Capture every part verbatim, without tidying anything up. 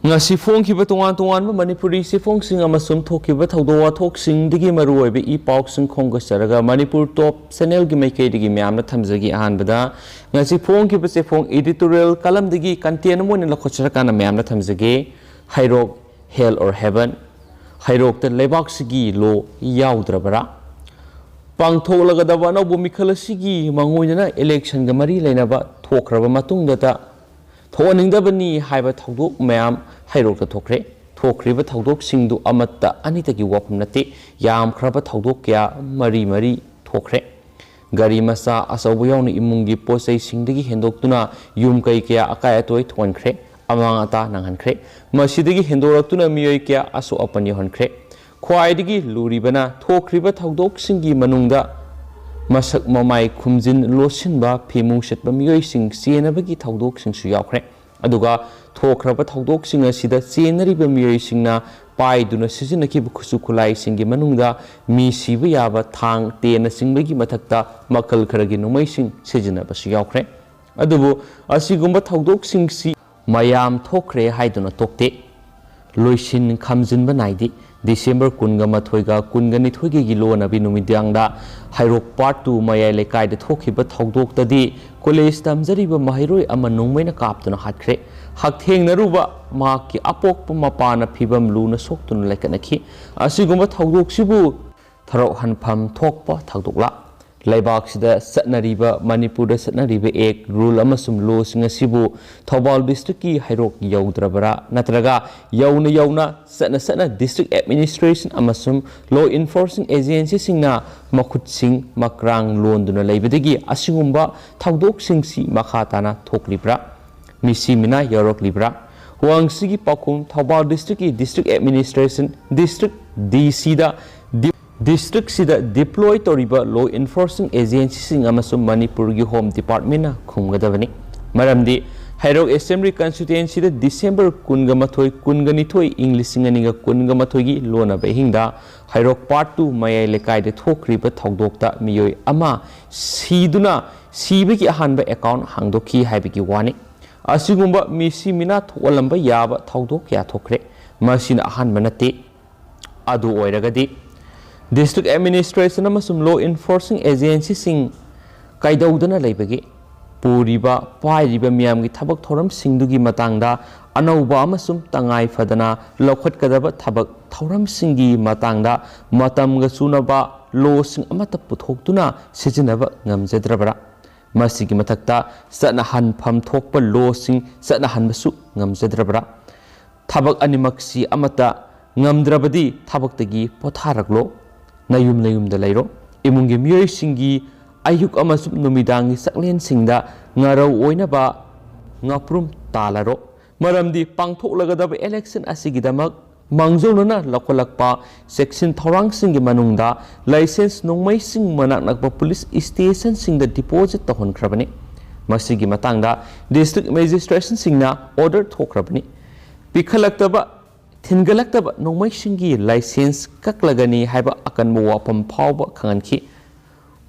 ꯉꯁꯤ ꯐꯣꯡꯈꯤꯕ ꯇꯣꯉꯥꯟ ꯇꯣꯉꯥꯟꯕ ꯃꯅꯤꯄꯨꯔꯤ ꯆꯦꯐꯣꯡꯁꯤꯡ ꯑꯃꯁꯨꯡ ꯊꯣꯛꯈꯤꯕ ꯊꯧꯗꯣꯛ ꯋꯥꯊꯣꯛꯁꯤꯡꯗꯒꯤ ꯃꯔꯨꯑꯣꯏꯕ ꯏ ꯄꯥꯎꯁꯤꯡ ꯈꯣꯝꯒꯠꯆꯔꯒ ꯃꯅꯤꯄꯨꯔ ꯇꯣꯞ ꯆꯦꯅꯦꯜꯒꯤ ꯃꯥꯏꯀꯩꯗꯒꯤ ꯃꯌꯥꯝꯅ ꯊꯝꯖꯒꯦ꯫ ꯑꯍꯥꯟꯕꯗ ꯉꯁꯤ ꯐꯣꯡꯈꯤꯕ ꯆꯦꯐꯣꯡ editorial columnꯗꯒꯤ content ꯑꯃ ꯑꯣꯏꯅ ꯂꯧꯈꯠꯆꯔꯀꯥꯟꯗ ꯃꯌꯥꯝꯅ ꯊꯝꯖꯒꯦ꯫ ꯍꯩꯔꯣꯛ, Hell or Heaven? ꯍꯩꯔꯣꯛꯇ ꯂꯩꯕꯥꯛꯁꯤꯒꯤ ꯂꯣ ꯌꯥꯎꯗ꯭ꯔꯕꯔꯥ? ꯄꯥꯡꯊꯣꯛꯂꯒꯗꯕ ꯑꯅꯧꯕ ꯃꯤꯈꯜ ꯑꯁꯤꯒꯤ ꯃꯥꯡꯑꯣꯏꯅꯅ electionꯒ ꯃꯔꯤ ꯂꯩꯅꯕ ꯊꯣꯛꯈ꯭ꯔꯕ ꯃꯇꯨꯡꯗꯇ ꯊꯣꯛꯍꯟꯅꯤꯡꯗꯕꯅꯤ ꯍꯥꯏꯕ ꯊꯧꯗꯣꯛ ꯃꯌꯥꯝ ꯍꯩꯔꯣꯛꯇ ꯊꯣꯛꯈ꯭ꯔꯦ꯫ ꯊꯣꯛꯈ꯭ꯔꯤꯕ ꯊꯧꯗꯣꯛꯁꯤꯡꯗꯨ ꯑꯃꯠꯇ ꯑꯅꯤꯇꯒꯤ ꯋꯥꯐꯝ ꯅꯠꯇꯦ, ꯌꯥꯝꯈ꯭ꯔꯕ ꯊꯧꯗꯣꯛ ꯀꯌꯥ ꯃꯔꯤ ꯃꯔꯤ ꯊꯣꯛꯈ꯭ꯔꯦ꯫ ꯒꯥꯔꯤ ꯃꯆꯥ ꯑꯆꯧꯕ ꯌꯥꯎꯅ ꯏꯃꯨꯡꯒꯤ ꯄꯣꯠ ꯆꯩꯁꯤꯡꯗꯒꯤ ꯍꯦꯟꯗꯣꯛꯇꯨꯅ ꯌꯨꯝ ꯀꯩ ꯀꯌꯥ ꯑꯀꯥꯏ ꯑꯇꯣꯏ ꯊꯣꯛꯍꯟꯈ꯭ꯔꯦ, ꯑꯃꯥꯡ ꯑꯇꯥ ꯅꯪꯍꯟꯈ꯭ꯔꯦ꯫ ꯃꯁꯤꯗꯒꯤ ꯍꯦꯟꯗꯣꯔꯛꯇꯨꯅ ꯃꯤꯑꯣꯏ ꯀꯌꯥ ꯑꯁꯣꯛ ꯑꯄꯟ ꯌꯧꯍꯟꯈ꯭ꯔꯦ꯫ ꯈ꯭ꯋꯥꯏꯗꯒꯤ ꯂꯨꯔꯤꯕꯅ ꯊꯣꯛꯈ꯭ꯔꯤꯕ ꯊꯧꯗꯣꯛꯁꯤꯡꯒꯤ ꯃꯅꯨꯡꯗ ꯃꯁꯛ ꯃꯃꯥꯏ ꯈꯨꯝꯖꯤꯟ ꯂꯣꯠꯁꯤꯟꯕ, ꯐꯤꯃꯨ ꯁꯦꯠꯄ ꯃꯤꯑꯣꯏꯁꯤꯡ ꯆꯦꯟꯅꯕꯒꯤ ꯊꯧꯗꯣꯛꯁꯤꯡꯁꯨ ꯌꯥꯎꯈ꯭ꯔꯦ꯫ ꯑꯗꯨꯒ ꯊꯣꯛꯈ꯭ꯔꯕ ꯊꯧꯗꯣꯛꯁꯤꯡ ꯑꯁꯤꯗ ꯆꯦꯟꯅꯔꯤꯕ ꯃꯤꯑꯣꯏꯁꯤꯡꯅ ꯄꯥꯏꯗꯨꯅ ꯁꯤꯖꯤꯟꯅꯈꯤꯕ ꯈꯨꯠꯁꯨ ꯈꯨꯠꯂꯥꯏꯁꯤꯡꯒꯤ ꯃꯅꯨꯡꯗ ꯃꯤ ꯁꯤꯕ ꯌꯥꯕ ꯊꯥꯡ, ꯇꯦꯟꯅꯆꯤꯡꯕꯒꯤ ꯃꯊꯛꯇ ꯃꯈꯜ ꯈꯔꯒꯤ ꯅꯣꯡꯃꯩꯁꯤꯡ ꯁꯤꯖꯤꯟꯅꯕꯁꯨ ꯌꯥꯎꯈ꯭ꯔꯦ꯫ ꯑꯗꯨꯕꯨ ꯑꯁꯤꯒꯨꯝꯕ ꯊꯧꯗꯣꯛꯁꯤꯡꯁꯤ ꯃꯌꯥꯝ ꯊꯣꯛꯈ꯭ꯔꯦ ꯍꯥꯏꯗꯨꯅ ꯇꯣꯛꯇꯦ꯫ ꯂꯣꯏꯁꯤꯟ ꯈꯝꯖꯤꯟꯕ ꯅꯥꯏꯗꯦ꯫ ꯗꯤꯁꯦꯝꯕꯔ ꯀꯨꯟꯒ ꯃꯥꯊꯣꯏꯒ ꯀꯨꯟꯒ ꯅꯤꯊꯣꯏꯒꯤ ꯂꯣꯟꯅꯕꯤ ꯅꯨꯃꯤꯗꯥꯡꯗ ꯍꯩꯔꯣꯛ Part Two ꯃꯌꯥꯏ ꯂꯩꯀꯥꯏꯗ ꯊꯣꯛꯈꯤꯕ ꯊꯧꯗꯣꯛꯇꯗꯤ ꯀꯣꯂꯦꯖ ꯇꯝꯖꯔꯤꯕ ꯃꯍꯩꯔꯣꯏ ꯑꯃ ꯅꯣꯡꯃꯩꯅ ꯀꯥꯞꯇꯨꯅ ꯍꯥꯠꯈ꯭ꯔꯦ꯫ ꯍꯛꯊꯦꯡꯅꯔꯨꯕ ꯃꯍꯥꯛꯀꯤ ꯑꯄꯣꯛꯄ ꯃꯄꯥꯅ ꯐꯤꯕꯝ ꯂꯨꯅ ꯁꯣꯛꯇꯨꯅ ꯂꯩꯈꯠꯅꯈꯤ꯫ ꯑꯁꯤꯒꯨꯝꯕ ꯊꯧꯗꯣꯛꯁꯤꯕꯨ ꯊꯔꯣꯛ ꯍꯟꯐꯝ ꯊꯣꯛꯄ ꯊꯧꯗꯣꯛꯂꯥ? ꯂꯩꯕꯥꯛꯁꯤꯗ ꯆꯠꯅꯔꯤꯕ, ꯃꯅꯤꯄꯨꯔꯗ ꯆꯠꯅꯔꯤꯕ act, rule ꯑꯃꯁꯨꯡ lawꯁꯤꯡ ꯑꯁꯤꯕꯨ ꯊꯧꯕꯥꯜ districtꯀꯤ ꯍꯩꯔꯣꯛ ꯌꯧꯗ꯭ꯔꯕꯔꯥ? ꯅꯠꯇ꯭ꯔꯒ ꯌꯧꯅ ꯌꯧꯅ ꯆꯠꯅ ꯆꯠꯅ district administration ꯑꯃꯁꯨꯡ law enforcing agencyꯁꯤꯡꯅ ꯃꯈꯨꯠꯁꯤꯡ ꯃꯀ꯭ꯔꯥꯡ ꯂꯣꯟꯗꯨꯅ ꯂꯩꯕꯗꯒꯤ ꯑꯁꯤꯒꯨꯝꯕ ꯊꯧꯗꯣꯛꯁꯤꯡꯁꯤ ꯃꯈꯥ ꯇꯥꯅ ꯊꯣꯛꯂꯤꯕ꯭ꯔꯥ? ꯃꯤꯁꯤ ꯃꯤꯅꯥ ꯌꯥꯎꯔꯛꯂꯤꯕ꯭ꯔꯥ? ꯋꯥꯍꯪꯁꯤꯒꯤ ꯄꯥꯎꯈꯨꯝ Thoubal districtꯀꯤ district administration, district DCꯗ districtꯁꯤꯗ deploy ꯇꯧꯔꯤꯕ law enforcing agencyꯁꯤꯡ ꯑꯃꯁꯨꯡ ꯃꯅꯤꯄꯨꯔꯒꯤ Home Departmentꯅ ꯈꯨꯝꯒꯗꯕꯅꯤ꯫ ꯃꯔꯝꯗꯤ ꯍꯩꯔꯣꯛ Assembly Constituencyꯗ ꯗꯤꯁꯦꯝꯕꯔ ꯀꯨꯟꯒ ꯃꯥꯊꯣꯏ, ꯀꯨꯟꯒ ꯅꯤꯊꯣꯏ, ꯏꯪ ꯂꯤꯁꯤꯡ ꯑꯅꯤꯒ ꯀꯨꯟꯒ ꯃꯥꯊꯣꯏꯒꯤ ꯂꯣꯟꯅꯕ ꯑꯍꯤꯡꯗ ꯍꯩꯔꯣꯛ Part Two ꯃꯌꯥꯏ ꯂꯩꯀꯥꯏꯗ ꯊꯣꯛꯈ꯭ꯔꯤꯕ ꯊꯧꯗꯣꯛꯇ ꯃꯤꯑꯣꯏ ꯑꯃ ꯁꯤꯗꯨꯅ ꯁꯤꯕꯒꯤ ꯑꯍꯥꯟꯕ account ꯍꯥꯡꯗꯣꯛꯈꯤ ꯍꯥꯏꯕꯒꯤ ꯋꯥꯅꯤ꯫ ꯑꯁꯤꯒꯨꯝꯕ ꯃꯤꯁꯤ ꯃꯤꯅꯥ ꯊꯣꯛꯍꯜꯂꯝꯕ ꯌꯥꯕ ꯊꯧꯗꯣꯛ ꯀꯌꯥ ꯊꯣꯛꯈ꯭ꯔꯦ꯫ ꯃꯁꯤꯅ ꯑꯍꯥꯟꯕ ꯅꯠꯇꯦ꯫ ꯑꯗꯨ ꯑꯣꯏꯔꯒꯗꯤ district administration ꯑꯃꯁꯨꯡ law enforcing agencyꯁꯤꯡ ꯀꯩꯗꯧꯗꯅ ꯂꯩꯕꯒꯦ? ꯄꯨꯔꯤꯕ, ꯄꯥꯏꯔꯤꯕ ꯃꯤꯌꯥꯝꯒꯤ ꯊꯕꯛ ꯊꯧꯔꯝꯁꯤꯡꯗꯨꯒꯤ ꯃꯇꯥꯡꯗ ꯑꯅꯧꯕ ꯑꯃꯁꯨꯡ ꯇꯉꯥꯏ ꯐꯗꯅ ꯂꯧꯈꯠꯀꯗꯕ ꯊꯕꯛ ꯊꯧꯔꯝꯁꯤꯡꯒꯤ ꯃꯇꯥꯡꯗ ꯃꯇꯝꯒ ꯆꯨꯅꯕ lawꯁꯤꯡ ꯑꯃꯠꯇ ꯄꯨꯊꯣꯛꯇꯨꯅ ꯁꯤꯖꯤꯟꯅꯕ ꯉꯝꯖꯗ꯭ꯔꯕ꯭ꯔꯥ? ꯃꯁꯤꯒꯤ ꯃꯊꯛꯇ ꯆꯠꯅꯍꯟꯐꯝ ꯊꯣꯛꯄ lawꯁꯤꯡ ꯆꯠꯅꯍꯟꯕꯁꯨ ꯉꯝꯖꯗ꯭ꯔꯕ꯭ꯔꯥ? ꯊꯕꯛ ꯑꯅꯤꯃꯛꯁꯤ ꯑꯃꯠꯇ ꯉꯝꯗ꯭ꯔꯕꯗꯤ ꯊꯕꯛꯇꯒꯤ ꯄꯣꯊꯥꯔꯛꯂꯣ, ꯅꯌꯨꯝ ꯅꯌꯨꯝꯗ ꯂꯩꯔꯣ꯫ ꯏꯃꯨꯡꯒꯤ ꯃꯤꯑꯣꯏꯁꯤꯡꯒꯤ ꯑꯌꯨꯛ ꯑꯃꯁꯨꯡ ꯅꯨꯃꯤꯗꯥꯡꯒꯤ ꯆꯥꯛꯂꯦꯟꯁꯤꯡꯗ ꯉꯥꯔꯧ ꯑꯣꯏꯅꯕ ꯉꯥꯄ꯭ꯔꯨꯝ ꯇꯥꯜꯂꯔꯣ꯫ ꯃꯔꯝꯗꯤ ꯄꯥꯡꯊꯣꯛꯂꯒꯗꯕ election ꯑꯁꯤꯒꯤꯗꯃꯛ ꯃꯥꯡꯖꯧꯅꯅ ꯂꯧꯈꯠꯂꯛꯄ ꯆꯦꯛꯁꯤꯟ ꯊꯧꯔꯥꯡꯁꯤꯡꯒꯤ ꯃꯅꯨꯡꯗ ꯂꯥꯏꯁꯦꯟꯁ ꯅꯣꯡꯃꯩꯁꯤꯡ ꯃꯅꯥꯛ ꯅꯛꯄ ꯄꯨꯂꯤꯁ ꯁ꯭ꯇꯦꯁꯟꯁꯤꯡꯗ deposit ꯇꯧꯍꯟꯈ꯭ꯔꯕꯅꯤ꯫ ꯃꯁꯤꯒꯤ ꯃꯇꯥꯡꯗ district magistrateꯁꯤꯡꯅ order ꯊꯣꯛꯈ꯭ꯔꯕꯅꯤ꯫ ꯄꯤꯈꯠꯂꯛꯇꯕ, ꯊꯤꯟꯒꯠꯂꯛꯇꯕ ꯅꯣꯡꯃꯩꯁꯤꯡꯒꯤ ꯂꯥꯏꯁꯦꯟꯁ ꯀꯛꯂꯒꯅꯤ ꯍꯥꯏꯕ ꯑꯀꯟꯕ ꯋꯥꯐꯝ ꯐꯥꯎꯕ ꯈꯪꯍꯟꯈꯤ꯫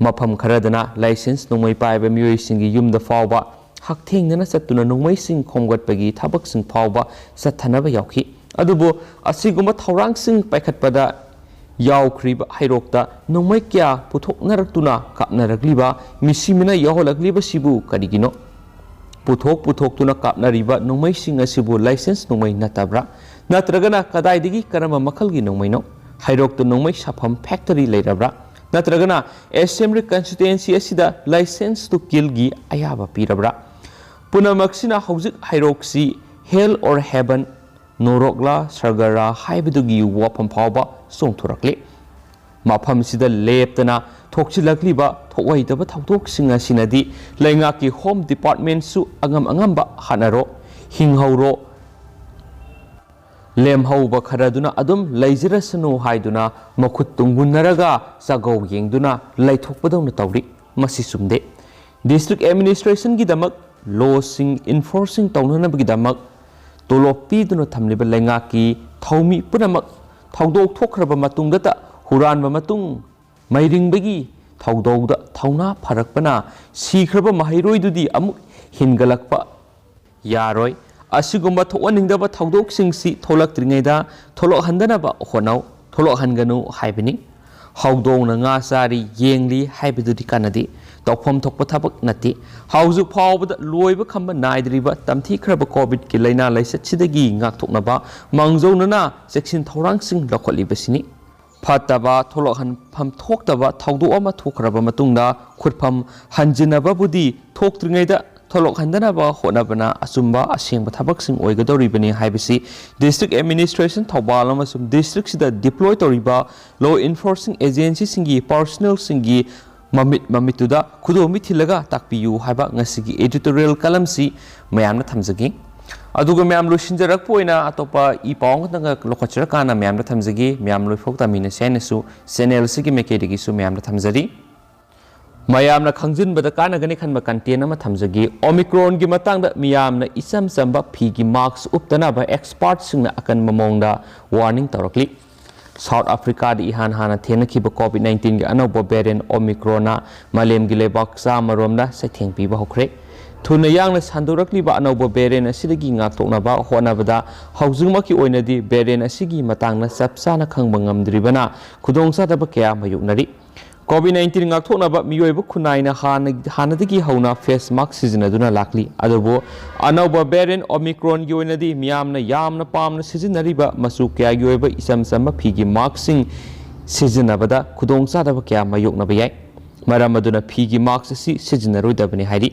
ꯃꯐꯝ ꯈꯔꯗꯅ ꯂꯥꯏꯁꯦꯟꯁ ꯅꯣꯡꯃꯩ ꯄꯥꯏꯕ ꯃꯤꯑꯣꯏꯁꯤꯡꯒꯤ ꯌꯨꯝꯗ ꯐꯥꯎꯕ ꯍꯛꯊꯦꯡꯅꯅ ꯆꯠꯇꯨꯅ ꯅꯣꯡꯃꯩꯁꯤꯡ ꯈꯣꯝꯒꯠꯄꯒꯤ ꯊꯕꯛꯁꯤꯡ ꯐꯥꯎꯕ ꯆꯠꯊꯅꯕ ꯌꯥꯎꯈꯤ꯫ ꯑꯗꯨꯕꯨ ꯑꯁꯤꯒꯨꯝꯕ ꯊꯧꯔꯥꯡꯁꯤꯡ ꯄꯥꯏꯈꯠꯄꯗ ꯌꯥꯎꯈ꯭ꯔꯤꯕ ꯍꯩꯔꯣꯛꯇ ꯅꯣꯡꯃꯩ ꯀꯌꯥ ꯄꯨꯊꯣꯛꯅꯔꯛꯇꯨꯅ ꯀꯥꯞꯅꯔꯛꯂꯤꯕ, ꯃꯤꯁꯤ ꯃꯤꯅꯥ ꯌꯥꯎꯍꯜꯂꯛꯂꯤꯕꯁꯤꯕꯨ ꯀꯔꯤꯒꯤꯅꯣ? ꯄꯨꯊꯣꯛ ꯄꯨꯊꯣꯛꯇꯨꯅ ꯀꯥꯞꯅꯔꯤꯕ ꯅꯣꯡꯃꯩꯁꯤꯡ ꯑꯁꯤꯕꯨ ꯂꯥꯏꯁꯦꯟꯁ ꯅꯣꯡꯃꯩ ꯅꯠꯇꯕ꯭ꯔꯥ? ꯅꯠꯇ꯭ꯔꯒꯅ ꯀꯗꯥꯏꯗꯒꯤ ꯀꯔꯝꯕ ꯃꯈꯜꯒꯤ ꯅꯣꯡꯃꯩꯅꯣ? ꯍꯩꯔꯣꯛꯇ ꯅꯣꯡꯃꯩ ꯁꯥꯐꯝ factory ꯂꯩꯔꯕ꯭ꯔꯥ? ꯅꯠꯇ꯭ꯔꯒꯅ assembly constituency ꯑꯁꯤꯗ license to killꯒꯤ ꯑꯌꯥꯕ ꯄꯤꯔꯕ꯭ꯔꯥ? ꯄꯨꯝꯅꯃꯛꯁꯤꯅ ꯍꯧꯖꯤꯛ ꯍꯩꯔꯣꯛꯁꯤ hell or heaven, ꯅꯣꯔꯣꯛꯂꯥ ꯁꯔꯒꯔꯥ ꯍꯥꯏꯕꯗꯨꯒꯤ ꯋꯥꯐꯝ ꯐꯥꯎꯕ ꯆꯣꯡꯊꯣꯔꯛꯂꯤ꯫ ꯃꯐꯝꯁꯤꯗ ꯂꯦꯞꯇꯅ ꯊꯣꯛꯆꯤꯜꯂꯛꯂꯤꯕ ꯊꯣꯛꯑꯣꯏꯗꯕ ꯊꯧꯗꯣꯛꯁꯤꯡ ꯑꯁꯤꯅꯗꯤ ꯂꯩꯉꯥꯛꯀꯤ Home Departmentꯁꯨ ꯑꯉꯝ ꯑꯉꯝꯕ ꯍꯥꯠꯅꯔꯣ, ꯍꯤꯡꯍꯧꯔꯣ, ꯂꯦꯝꯍꯧꯕ ꯈꯔꯗꯨꯅ ꯑꯗꯨꯝ ꯂꯩꯖꯔꯁꯅꯨ ꯍꯥꯏꯗꯨꯅ ꯃꯈꯨꯠ ꯇꯨꯡꯒꯨꯟꯅꯔꯒ ꯆꯥꯒꯧ ꯌꯦꯡꯗꯨꯅ ꯂꯩꯊꯣꯛꯄꯗꯧꯅ ꯇꯧꯔꯤ꯫ ꯃꯁꯤ ꯆꯨꯝꯗꯦ꯫ District administrationꯒꯤꯗꯃꯛ lawꯁꯤꯡ enforcing ꯇꯧꯅꯅꯕꯒꯤꯗꯃꯛ ꯇꯣꯂꯣꯞ ꯄꯤꯗꯨꯅ ꯊꯝꯂꯤꯕ ꯂꯩꯉꯥꯛꯀꯤ ꯊꯧꯃꯤ ꯄꯨꯝꯅꯃꯛ ꯊꯧꯗꯣꯛ ꯊꯣꯛꯈ꯭ꯔꯕ ꯃꯇꯨꯡꯗꯇ ꯍꯨꯔꯥꯟꯕ ꯃꯇꯨꯡ ꯃꯩꯔꯤꯡꯕꯒꯤ ꯊꯧꯗꯧꯗ ꯊꯧꯅꯥ ꯐꯔꯛꯄꯅ ꯁꯤꯈ꯭ꯔꯕ ꯃꯍꯩꯔꯣꯏꯗꯨꯗꯤ ꯑꯃꯨꯛ ꯍꯤꯡꯒꯠꯂꯛꯄ ꯌꯥꯔꯣꯏ꯫ ꯑꯁꯤꯒꯨꯝꯕ ꯊꯣꯛꯍꯟꯅꯤꯡꯗꯕ ꯊꯧꯗꯣꯛꯁꯤꯡꯁꯤ ꯊꯣꯛꯂꯛꯇ꯭ꯔꯤꯉꯩꯗ ꯊꯣꯛꯂꯛꯍꯟꯗꯅꯕ ꯍꯣꯠꯅꯧ, ꯊꯣꯛꯂꯛꯍꯟꯒꯅꯨ ꯍꯥꯏꯕꯅꯤ꯫ ꯍꯧꯗꯣꯡꯅ ꯉꯥ ꯆꯥꯔꯤ, ꯌꯦꯡꯂꯤ ꯍꯥꯏꯕꯗꯨꯗꯤ ꯀꯥꯟꯅꯗꯦ꯫ ꯇꯧꯐꯝ ꯊꯣꯛꯄ ꯊꯕꯛ ꯅꯠꯇꯦ꯫ ꯍꯧꯖꯤꯛ ꯐꯥꯎꯕꯗ ꯂꯣꯏꯕ ꯈꯝꯕ ꯅꯥꯏꯗ꯭ꯔꯤꯕ ꯇꯝꯊꯤꯈ꯭ꯔꯕ ꯀꯣꯚꯤꯗꯀꯤ ꯂꯥꯏꯅꯥ ꯂꯥꯏꯆꯠꯁꯤꯗꯒꯤ ꯉꯥꯛꯊꯣꯛꯅꯕ ꯃꯥꯡꯖꯧꯅꯅ ꯆꯦꯛꯁꯤꯟ ꯊꯧꯔꯥꯡꯁꯤꯡ ꯂꯧꯈꯠꯂꯤꯕꯁꯤꯅꯤ꯫ ꯐꯠꯇꯕ ꯊꯣꯛꯂꯛꯍꯟꯐꯝ ꯊꯣꯛꯇꯕ ꯊꯧꯗꯣꯛ ꯑꯃ ꯊꯣꯛꯈ꯭ꯔꯕ ꯃꯇꯨꯡꯗ ꯈꯨꯠꯐꯝ ꯍꯟꯖꯤꯟꯅꯕꯕꯨꯗꯤ ꯊꯣꯛꯇ꯭ꯔꯤꯉꯩꯗ ꯊꯣꯛꯂꯛꯍꯟꯗꯅꯕ ꯍꯣꯠꯅꯕꯅ ꯑꯆꯨꯝꯕ ꯑꯁꯦꯡꯕ ꯊꯕꯛꯁꯤꯡ ꯑꯣꯏꯒꯗꯧꯔꯤꯕꯅꯤ ꯍꯥꯏꯕꯁꯤ ꯗꯤꯁꯇ꯭ꯔꯤꯛ ꯑꯦꯗꯃꯤꯅꯤꯁꯇ꯭ꯔꯦꯁꯟ ꯊꯧꯕꯥꯜ ꯑꯃꯁꯨꯡ ꯗꯤꯁꯇ꯭ꯔꯤꯛꯁꯤꯗ ꯗꯤꯄ꯭ꯂꯣꯏ ꯇꯧꯔꯤꯕ ꯂꯣ ꯏꯟꯐꯣꯔꯁꯤꯡ ꯑꯦꯖꯦꯟꯁꯤꯁꯤꯡꯒꯤ ꯄꯥꯔꯁꯣꯅꯦꯜꯁꯤꯡꯒꯤ ꯃꯃꯤꯠ ꯃꯃꯤꯠꯇꯨꯗ ꯈꯨꯗꯣꯝꯕꯤ ꯊꯤꯜꯂꯒ ꯇꯥꯛꯄꯤꯌꯨ ꯍꯥꯏꯕ ꯉꯁꯤꯒꯤ editorial columnꯁꯤ ꯃꯌꯥꯝꯅ ꯊꯝꯖꯒꯦ꯫ ꯑꯗꯨꯒ ꯃꯌꯥꯝ ꯂꯣꯏꯁꯤꯟꯖꯔꯛꯄ ꯑꯣꯏꯅ ꯑꯇꯣꯞꯄ ꯏ ꯄꯥꯎ ꯑꯃꯈꯛꯇꯪꯒ ꯂꯧꯈꯠꯆꯔꯀꯥꯟꯗ ꯃꯌꯥꯝꯗ ꯊꯝꯖꯒꯦ꯫ ꯃꯌꯥꯝ ꯂꯣꯏꯐꯥꯎ ꯇꯥꯃꯤꯟꯅꯁꯦ ꯍꯥꯏꯅꯁꯨ ꯆꯦꯅꯦꯜꯁꯤꯒꯤ ꯃꯥꯏꯀꯩꯗꯒꯤꯁꯨ ꯃꯌꯥꯝꯗ ꯊꯝꯖꯔꯤ꯫ ꯃꯌꯥꯝꯅ ꯈꯪꯖꯤꯟꯕꯗ ꯀꯥꯟꯅꯒꯅꯤ ꯈꯟꯕ content ꯑꯃ ꯊꯝꯖꯒꯦ꯫ ꯑꯣꯃꯤꯀ꯭ꯔꯣꯟꯒꯤ ꯃꯇꯥꯡꯗ ꯃꯤꯌꯥꯝꯅ ꯏꯆꯝ ꯆꯝꯕ ꯐꯤꯒꯤ ꯃꯥꯛꯁ ꯎꯞꯇꯅꯕ ꯑꯦꯛꯁꯄꯥꯔꯠꯁꯤꯡꯅ ꯑꯀꯟꯕ ꯃꯑꯣꯡꯗ ꯋꯥꯔꯅꯤꯡ ꯇꯧꯔꯛꯂꯤ꯫ ꯁꯥꯎꯠ ꯑꯐ꯭ꯔꯤꯀꯥꯗ ꯏꯍꯥꯟ ꯍꯥꯟꯅ ꯊꯦꯡꯅꯈꯤꯕ ꯀꯣꯚꯤꯗ ꯅꯥꯏꯟꯇꯤꯟꯒꯤ ꯑꯅꯧꯕ ꯚꯦꯔꯤꯌꯦꯟ ꯑꯣꯃꯤꯀ꯭ꯔꯣꯟꯅ ꯃꯥꯂꯦꯝꯒꯤ ꯂꯩꯕꯥꯛ ꯆꯥꯃꯔꯣꯝꯗ ꯆꯩꯊꯦꯡ ꯄꯤꯕ ꯍꯧꯈ꯭ꯔꯦ꯫ ꯊꯨꯅ ꯌꯥꯡꯅ ꯁꯟꯗꯣꯔꯛꯂꯤꯕ ꯑꯅꯧꯕ ꯚꯦꯔꯤꯌꯦꯟ ꯑꯁꯤꯗꯒꯤ ꯉꯥꯛꯊꯣꯛꯅꯕ ꯍꯣꯠꯅꯕꯗ ꯍꯧꯖꯤꯛꯃꯛꯀꯤ ꯑꯣꯏꯅꯗꯤ ꯚꯦꯔꯤꯌꯦꯟ ꯑꯁꯤꯒꯤ ꯃꯇꯥꯡꯗ ꯆꯞ ꯆꯥꯅ ꯈꯪꯕ ꯉꯝꯗ꯭ꯔꯤꯕꯅ ꯈꯨꯗꯣꯡꯆꯥꯗꯕ ꯀꯌꯥ ꯃꯥꯌꯣꯛꯅꯔꯤ꯫ ꯀꯣꯚꯤꯗ ꯅꯥꯏꯟꯇꯤꯟ ꯉꯥꯛꯊꯣꯛꯅꯕ ꯃꯤꯑꯣꯏꯕ ꯈꯨꯟꯅꯥꯏꯅ ꯍꯥꯟꯅ-, ꯍꯥꯟꯅꯗꯒꯤ ꯍꯧꯅ ꯐꯦꯁ ꯃꯥꯛꯁ ꯁꯤꯖꯤꯟꯅꯗꯨꯅ ꯂꯥꯛꯂꯤ꯫ ꯑꯗꯨꯕꯨ ꯑꯅꯧꯕ ꯚꯦꯔꯤꯌꯦꯟ ꯑꯣꯃꯤꯀ꯭ꯔꯣꯟꯒꯤ ꯑꯣꯏꯅꯗꯤ ꯃꯤꯌꯥꯝꯅ ꯌꯥꯝꯅ ꯄꯥꯝꯅ ꯁꯤꯖꯤꯟꯅꯔꯤꯕ ꯃꯆꯨ ꯀꯌꯥꯒꯤ ꯑꯣꯏꯕ ꯏꯆꯝ ꯆꯝꯕ ꯐꯤꯒꯤ ꯃꯥꯛꯁꯁꯤꯡ ꯁꯤꯖꯤꯟꯅꯕꯗ ꯈꯨꯗꯣꯡꯆꯥꯗꯕ ꯀꯌꯥ ꯃꯥꯌꯣꯛꯅꯕ ꯌꯥꯏ꯫ ꯃꯔꯝ ꯑꯗꯨꯅ ꯐꯤꯒꯤ ꯃꯥꯛꯁ ꯑꯁꯤ ꯁꯤꯖꯤꯟꯅꯔꯣꯏꯗꯕꯅꯤ ꯍꯥꯏꯔꯤ꯫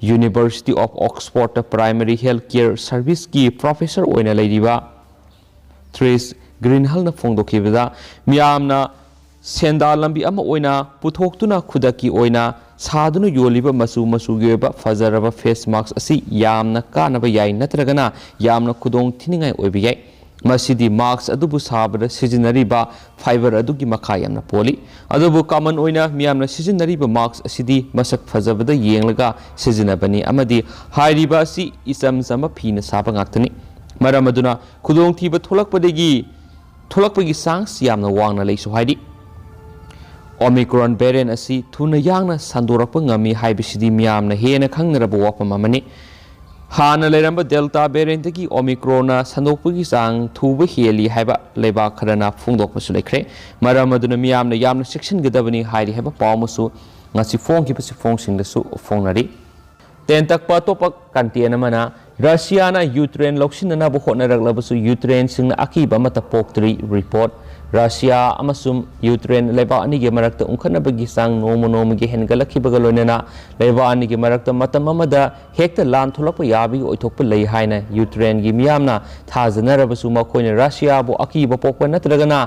University of Oxfordꯇ primary health care serviceꯀꯤ professor ꯑꯣꯏꯅ ꯂꯩꯔꯤꯕ ꯇ꯭ꯔꯤꯁ ꯒ꯭ꯔꯤꯟꯍꯜꯅ ꯐꯣꯡꯗꯣꯛꯈꯤꯕꯗ, ꯃꯤꯌꯥꯝꯅ ꯁꯦꯟꯗꯥꯟ ꯂꯝꯕꯤ ꯑꯃ ꯑꯣꯏꯅ ꯄꯨꯊꯣꯛꯇꯨꯅ ꯈꯨꯗꯛꯀꯤ ꯑꯣꯏꯅ ꯁꯥꯗꯨꯅ ꯌꯣꯜꯂꯤꯕ ꯃꯆꯨ ꯃꯆꯨꯒꯤ ꯑꯣꯏꯕ ꯐꯖꯔꯕ ꯐꯦꯁ ꯃꯥꯛꯁ ꯑꯁꯤ ꯌꯥꯝꯅ ꯀꯥꯟꯅꯕ ꯌꯥꯏ ꯅꯠꯇ꯭ꯔꯒꯅ ꯌꯥꯝꯅ ꯈꯨꯗꯣꯡ ꯊꯤꯅꯤꯡꯉꯥꯏ ꯑꯣꯏꯕ ꯌꯥꯏ꯫ ꯃꯁꯤꯗꯤ ꯃꯥꯛꯁ ꯑꯗꯨꯕꯨ ꯁꯥꯕꯗ ꯁꯤꯖꯤꯟꯅꯔꯤꯕ ꯐꯥꯏꯕꯔ ꯑꯗꯨꯒꯤ ꯃꯈꯥ ꯌꯥꯝꯅ ꯄꯣꯜꯂꯤ꯫ ꯑꯗꯨꯕꯨ ꯀꯃꯟ ꯑꯣꯏꯅ ꯃꯤꯌꯥꯝꯅ ꯁꯤꯖꯤꯟꯅꯔꯤꯕ ꯃꯥꯛꯁ ꯑꯁꯤꯗꯤ ꯃꯁꯛ ꯐꯖꯕꯗ ꯌꯦꯡꯂꯒ ꯁꯤꯖꯤꯟꯅꯕꯅꯤ ꯑꯃꯗꯤ ꯍꯥꯏꯔꯤꯕ ꯑꯁꯤ ꯏꯆꯝ ꯆꯝꯕ ꯐꯤꯅ ꯁꯥꯕ ꯉꯥꯛꯇꯅꯤ꯫ ꯃꯔꯝ ꯑꯗꯨꯅ ꯈꯨꯗꯣꯡꯊꯤꯕ ꯊꯣꯛꯂꯛꯄꯗꯒꯤ, ꯊꯣꯛꯂꯛꯄꯒꯤ ꯆꯥꯟꯁ ꯌꯥꯝꯅ ꯋꯥꯡꯅ ꯂꯩꯁꯨ ꯍꯥꯏꯔꯤ꯫ ꯑꯣꯃꯤꯀ꯭ꯔꯣꯟ ꯚꯦꯔꯤꯌꯦꯟ ꯑꯁꯤ ꯊꯨꯅ ꯌꯥꯡꯅ ꯁꯟꯗꯣꯔꯛꯄ ꯉꯝꯃꯤ ꯍꯥꯏꯕꯁꯤꯗꯤ ꯃꯤꯌꯥꯝꯅ ꯍꯦꯟꯅ ꯈꯪꯅꯔꯕ ꯋꯥꯐꯝ ꯑꯃꯅꯤ꯫ ꯍꯥꯟꯅ ꯂꯩꯔꯝꯕ ꯗꯦꯜꯇꯥ ꯚꯦꯔꯤꯌꯦꯟꯠꯇꯒꯤ ꯑꯣꯃꯤꯀ꯭ꯔꯣꯟꯅ ꯁꯟꯗꯣꯛꯄꯒꯤ ꯆꯥꯡ ꯊꯨꯕ ꯍꯦꯜꯂꯤ ꯍꯥꯏꯕ ꯂꯩꯕꯥꯛ ꯈꯔꯅ ꯐꯣꯡꯗꯣꯛꯄꯁꯨ ꯂꯩꯈ꯭ꯔꯦ꯫ ꯃꯔꯝ ꯑꯗꯨꯅ ꯃꯤꯌꯥꯝꯅ ꯌꯥꯝꯅ ꯆꯦꯛꯁꯤꯟꯒꯗꯕꯅꯤ ꯍꯥꯏꯔꯤ ꯍꯥꯏꯕ ꯄꯥꯎ ꯑꯃꯁꯨ ꯉꯁꯤ ꯐꯣꯡꯈꯤꯕ ꯆꯦꯐꯣꯡꯁꯤꯡꯗꯁꯨ ꯐꯣꯡꯅꯔꯤ꯫ ꯇꯦꯟ ꯇꯛꯄ ꯑꯇꯣꯞꯄ ꯀꯟꯇꯦꯟ ꯑꯃꯅ, ꯔꯁꯤꯌꯥꯅ ꯌꯨꯀ꯭ꯔꯦꯟ ꯂꯧꯁꯤꯟꯅꯅꯕ ꯍꯣꯠꯅꯔꯛꯂꯕꯁꯨ ꯌꯨꯀ꯭ꯔꯦꯟꯁꯤꯡꯅ ꯑꯀꯤꯕ ꯑꯃꯠꯇ ꯄꯣꯛꯇ꯭ꯔꯤ꯫ ꯔꯤꯄꯣꯔꯠ꯫ ꯔꯁꯤꯌꯥ ꯑꯃꯁꯨꯡ ꯌꯨꯀ꯭ꯔꯦꯟ ꯂꯩꯕꯥꯛ ꯑꯅꯤꯒꯤ ꯃꯔꯛꯇ ꯎꯪꯈꯠꯅꯕꯒꯤ ꯆꯥꯡ ꯅꯣꯡꯃ ꯅꯣꯡꯃꯒꯤ ꯍꯦꯟꯒꯠꯂꯛꯈꯤꯕꯒ ꯂꯣꯏꯅꯅ ꯂꯩꯕꯥꯛ ꯑꯅꯤꯒꯤ ꯃꯔꯛꯇ ꯃꯇꯝ ꯑꯃꯗ ꯍꯦꯛꯇ ꯂꯥꯟ ꯊꯣꯛꯂꯛꯄ ꯌꯥꯕꯒꯤ ꯑꯣꯏꯊꯣꯛꯄ ꯂꯩ ꯍꯥꯏꯅ ꯌꯨꯀ꯭ꯔꯦꯟꯒꯤ ꯃꯤꯌꯥꯝꯅ ꯊꯥꯖꯅꯔꯕꯁꯨ, ꯃꯈꯣꯏꯅ ꯔꯁꯤꯌꯥꯕꯨ ꯑꯀꯤꯕ ꯄꯣꯛꯄ ꯅꯠꯇ꯭ꯔꯒꯅ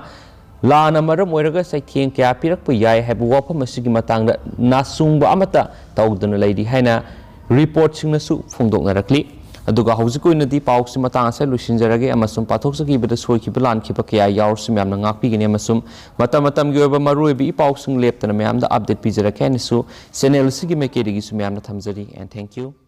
ꯂꯥꯟꯅ ꯃꯔꯝ ꯑꯣꯏꯔꯒ ꯆꯩꯊꯦꯡ ꯀꯌꯥ ꯄꯤꯔꯛꯄ ꯌꯥꯏ ꯍꯥꯏꯕ ꯋꯥꯐꯝ ꯑꯁꯤꯒꯤ ꯃꯇꯥꯡꯗ ꯅꯥꯆꯨꯡꯕ ꯑꯃꯠꯇ ꯇꯧꯗꯅ ꯂꯩꯔꯤ ꯍꯥꯏꯅ ꯔꯤꯄꯣꯔꯠꯁꯤꯡꯅꯁꯨ ꯐꯣꯡꯗꯣꯛꯅꯔꯛꯂꯤ꯫ ꯑꯗꯨꯒ ꯍꯧꯖꯤꯛ ꯑꯣꯏꯅꯗꯤ ꯄꯥꯎꯁꯤ ꯃꯇꯥꯡ ꯑꯁꯤꯗ ꯂꯣꯏꯁꯤꯟꯖꯔꯒꯦ ꯑꯃꯁꯨꯡ ꯄꯥꯊꯣꯛꯆꯈꯤꯕꯗ ꯁꯣꯏꯈꯤꯕ ꯂꯥꯟꯈꯤꯕ ꯀꯌꯥ ꯌꯥꯎꯔꯁꯨ ꯃꯌꯥꯝꯅ ꯉꯥꯛꯄꯤꯒꯅꯤ ꯑꯃꯁꯨꯡ ꯃꯇꯝ ꯃꯇꯝꯒꯤ ꯑꯣꯏꯕ ꯃꯔꯨꯑꯣꯏꯕ ꯏ ꯄꯥꯎꯁꯤꯡ ꯂꯦꯞꯇꯅ ꯃꯌꯥꯝꯗ ꯑꯞꯗꯦꯠ ꯄꯤꯖꯔꯛꯀꯦ ꯍꯥꯏꯅꯁꯨ ꯆꯦꯅꯦꯜ ꯑꯁꯤꯒꯤ ꯃꯥꯏꯀꯩꯗꯒꯤꯁꯨ ꯃꯌꯥꯝꯅ ꯊꯝꯖꯔꯤ꯫ And thank you꯫